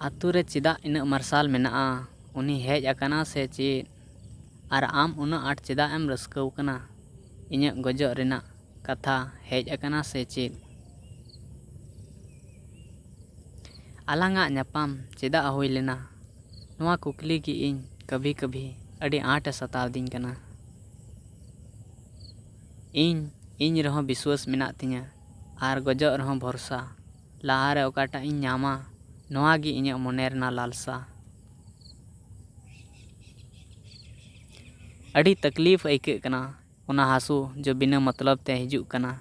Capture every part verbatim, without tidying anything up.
ᱟᱛᱳ ᱨᱮ ᱪᱮᱫᱟᱜ ᱤᱱᱟᱹᱜ ᱢᱟᱨᱥᱟᱞ ᱢᱮᱱᱟᱜᱼᱟ? ᱩᱱᱤ ᱦᱮᱡ ᱟᱠᱟᱱᱟ ᱥᱮ ᱪᱮᱫ? ᱟᱨ ᱟᱢ ᱩᱱᱟᱹᱜ ᱟᱸᱴ ᱪᱮᱫᱟᱜ ᱮᱢ ᱨᱟᱹᱥᱠᱟᱹᱣ ᱠᱟᱱᱟ? ᱤᱧᱟᱹᱜ ᱜᱚᱡᱚᱜ ᱨᱮᱱᱟᱜ ᱠᱟᱛᱷᱟ ᱦᱮᱡ ᱟᱠᱟᱱᱟ ᱥᱮ ᱪᱮᱫ? ᱟᱞᱟᱝᱟᱜ ᱧᱟᱯᱟᱢ ᱪᱮᱫᱟᱜ ᱦᱩᱭ ᱞᱮᱱᱟ? ᱱᱚᱣᱟ ᱠᱩᱠᱞᱤ ᱜᱮ ᱤᱧ ᱠᱟᱵᱷᱤ ᱠᱟᱵᱷᱤ ᱟᱹᱰᱤ ᱟᱸᱴᱮ ᱥᱟᱛᱟᱣᱫᱤᱧ ᱠᱟᱱᱟ᱾ ᱤᱧ, ᱤᱧ ᱨᱮᱦᱚᱸ ᱵᱤᱥᱣᱟᱹᱥ ᱢᱮᱱᱟᱜ ᱛᱤᱧᱟᱹ ᱟᱨ ᱜᱚᱡᱚᱜ ᱨᱮᱦᱚᱸ ᱵᱷᱚᱨᱥᱟ᱾ ᱞᱟᱦᱟᱨᱮ ᱚᱠᱟᱴᱟᱜ ᱤᱧ ᱧᱟᱢᱟ, ᱱᱚᱣᱟ ᱜᱮ ᱤᱧᱟᱹᱜ ᱢᱚᱱᱮ ᱨᱮᱱᱟᱜ ᱞᱟᱞᱥᱟ᱾ ᱟᱹᱰᱤ ᱛᱟᱠᱞᱤᱯ ᱟᱹᱭᱠᱟᱹᱜ ᱠᱟᱱᱟ ᱚᱱᱟ ᱦᱟᱹᱥᱩ ᱡᱚ ᱵᱤᱱᱟᱹ ᱢᱚᱛᱞᱚᱵ ᱛᱮ ᱦᱤᱡᱩᱜ ᱠᱟᱱᱟ᱾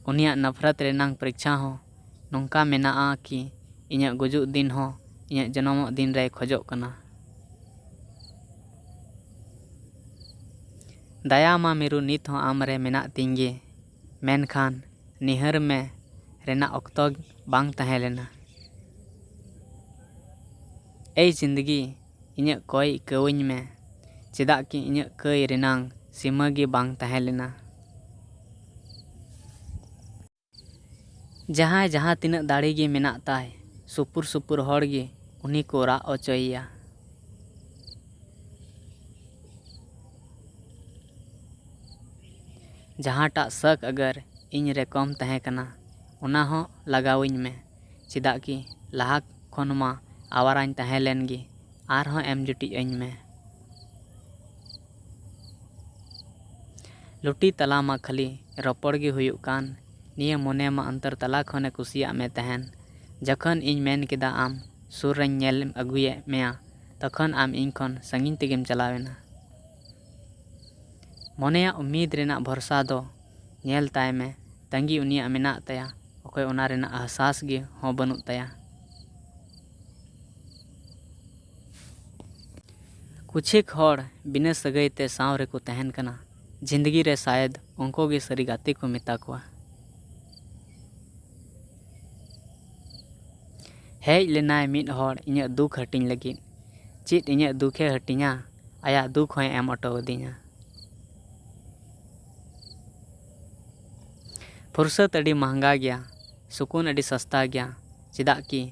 ᱩᱱᱤᱭᱟᱜ ᱱᱟᱯᱷᱨᱟᱛ ᱨᱮᱱᱟᱝ ᱯᱨᱮᱠᱪᱷᱟ ᱦᱚᱸ ᱱᱚᱝᱠᱟ ᱢᱮᱱᱟᱜᱼᱟ ᱠᱤ ᱤᱧᱟᱹᱜ ᱜᱩᱡᱩᱜ ᱫᱤᱱ ᱦᱚᱸ ᱤᱧᱟᱹᱜ ᱡᱚᱱᱚᱢᱚᱜ ᱫᱤᱱ ᱨᱮᱭ ᱠᱷᱚᱡᱚᱜ ᱠᱟᱱᱟ᱾ ᱫᱟᱭᱟ ᱢᱟ ᱢᱤᱨᱩ ᱱᱤᱛ ᱦᱚᱸ ᱟᱢ ᱨᱮ ᱢᱮᱱᱟᱜ ᱛᱤᱧ ᱜᱮ, ᱢᱮᱱᱠᱷᱟᱱ ᱱᱤᱦᱟᱹᱨ ᱢᱮ ᱨᱮᱱᱟᱜ ᱚᱠᱛᱚ ᱵᱟᱝ ᱛᱟᱦᱮᱸ ᱞᱮᱱᱟ᱾ ᱮᱭ ᱡᱤᱱᱫᱜᱤ, ᱤᱧᱟᱹᱜ ᱠᱚᱭ ᱟᱹᱭᱠᱟᱹᱣᱟᱹᱧ ᱢᱮ, ᱪᱮᱫᱟᱜ ᱠᱤ ᱤᱧᱟᱹᱜ ᱠᱟᱹᱭ ᱨᱮᱱᱟᱝ ᱥᱤᱢᱟᱹ ᱜᱮ ᱵᱟᱝ ᱛᱟᱦᱮᱸ ᱞᱮᱱᱟ᱾ ᱡᱟᱦᱟᱸᱭ ᱡᱟᱦᱟᱸ ᱛᱤᱱᱟᱹᱜ ᱫᱟᱲᱮ ᱜᱮ ᱢᱮᱱᱟᱜ ᱛᱟᱭ, ᱥᱩᱯᱩᱨ ᱥᱩᱯᱩᱨ ᱦᱚᱲ ᱜᱮ ᱩᱱᱤ ᱠᱚ ᱨᱟᱜ ᱚᱪᱚᱭᱮᱭᱟ᱾ ᱡᱟᱦᱟᱸᱴᱟᱜ ᱥᱟᱹᱠ ᱟᱜᱟᱨ ᱤᱧ ᱨᱮ ᱠᱚᱢ ᱛᱟᱦᱮᱸ ᱠᱟᱱᱟ, ᱚᱱᱟ ᱦᱚᱸ ᱞᱟᱜᱟᱣᱟᱹᱧ ᱢᱮ, ᱪᱮᱫᱟᱜ ᱠᱤ ᱞᱟᱦᱟ ᱠᱷᱚᱱ ᱢᱟ ᱟᱣᱟᱨᱟᱧ ᱛᱟᱦᱮᱸ ᱞᱮᱱ ᱜᱮ, ᱟᱨᱦᱚᱸ ᱮᱢ ᱡᱩᱴᱤᱡ ᱟᱹᱧ ᱢᱮ᱾ ᱞᱩᱴᱤ ᱛᱟᱞᱟ ᱢᱟ ᱠᱷᱟᱹᱞᱤ ᱨᱚᱯᱚᱲ ᱜᱮ ᱦᱩᱭᱩᱜ ᱠᱟᱱ, ᱱᱤᱭᱟᱹ ᱢᱚᱱᱮ ᱢᱟ ᱚᱱᱛᱚᱨ ᱛᱟᱞᱟ ᱠᱷᱚᱱᱮ ᱠᱩᱥᱤᱭᱟᱜ ᱢᱮ ᱛᱟᱦᱮᱱ᱾ ᱡᱚᱠᱷᱚᱱ ᱤᱧ ᱢᱮᱱ ᱠᱮᱫᱟ ᱟᱢ ᱥᱩᱨ ᱨᱮᱧ ᱧᱮᱞ ᱟᱹᱜᱩᱭᱮᱫ ᱢᱮᱭᱟ, ᱛᱚᱠᱷᱚᱱ ᱟᱢ ᱤᱧ ᱠᱷᱚᱱ ᱥᱟᱺᱜᱤᱧ ᱛᱮᱜᱮᱢ ᱪᱟᱞᱟᱣᱮᱱᱟ᱾ ᱢᱚᱱᱮᱭᱟᱜ ᱩᱢᱤᱫ ᱨᱮᱱᱟᱜ ᱵᱷᱚᱨᱥᱟ ᱫᱚ ᱧᱮᱞ ᱛᱟᱭ ᱢᱮ, ᱛᱟᱺᱜᱤ ᱩᱱᱤᱭᱟᱜ ᱢᱮᱱᱟᱜ ᱛᱟᱭᱟ, ᱚᱠᱚᱭ ᱚᱱᱟ ᱨᱮᱱᱟᱜ ᱟᱦᱥᱟᱥ ᱜᱮ ᱦᱚᱸ ᱵᱟᱹᱱᱩᱜ ᱛᱟᱭᱟ᱾ ᱠᱩᱪᱷᱤᱠ ᱦᱚᱲ ᱵᱤᱱᱟᱹ ᱥᱟᱹᱜᱟᱹᱭ ᱛᱮ ᱥᱟᱶ ᱨᱮᱠᱚ ᱛᱟᱦᱮᱱ ᱠᱟᱱᱟ, ᱡᱤᱱᱫᱜᱤ ᱨᱮ ᱥᱟᱭᱮᱫ ᱩᱱᱠᱩ ᱜᱮ ᱥᱟᱹᱨᱤ ᱜᱟᱛᱮ ᱠᱚ ᱢᱮᱛᱟ ᱠᱚᱣᱟ᱾ ᱦᱮᱡ ᱞᱮᱱᱟᱭ ᱢᱤᱫ ᱦᱚᱲ ᱤᱧᱟᱹᱜ ᱫᱩᱠ ᱦᱟᱹᱴᱤᱧ ᱞᱟᱹᱜᱤᱫ, ᱪᱮᱫ ᱤᱧᱟᱹᱜ ᱫᱩᱠᱷᱮ ᱦᱟᱹᱴᱤᱧᱟ, ᱟᱭᱟᱜ ᱫᱩᱠ ᱦᱚᱸᱭ ᱮᱢ ᱚᱴᱚ ᱟᱹᱫᱤᱧᱟ᱾ ᱯᱷᱩᱨᱥᱟᱹᱛ ᱟᱹᱰᱤ ᱢᱟᱦᱜᱟ ᱜᱮᱭᱟ, ᱥᱩᱠᱩᱱ ᱟᱹᱰᱤ ᱥᱚᱥᱛᱟ ᱜᱮᱭᱟ, ᱪᱮᱫᱟᱜ ᱠᱤ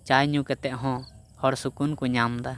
ᱪᱟᱭ ᱧᱩ ᱠᱟᱛᱮ ᱦᱚᱸ ᱦᱚᱲ ᱥᱩᱠᱩᱱ ᱠᱚ ᱧᱟᱢ ᱮᱫᱟ᱾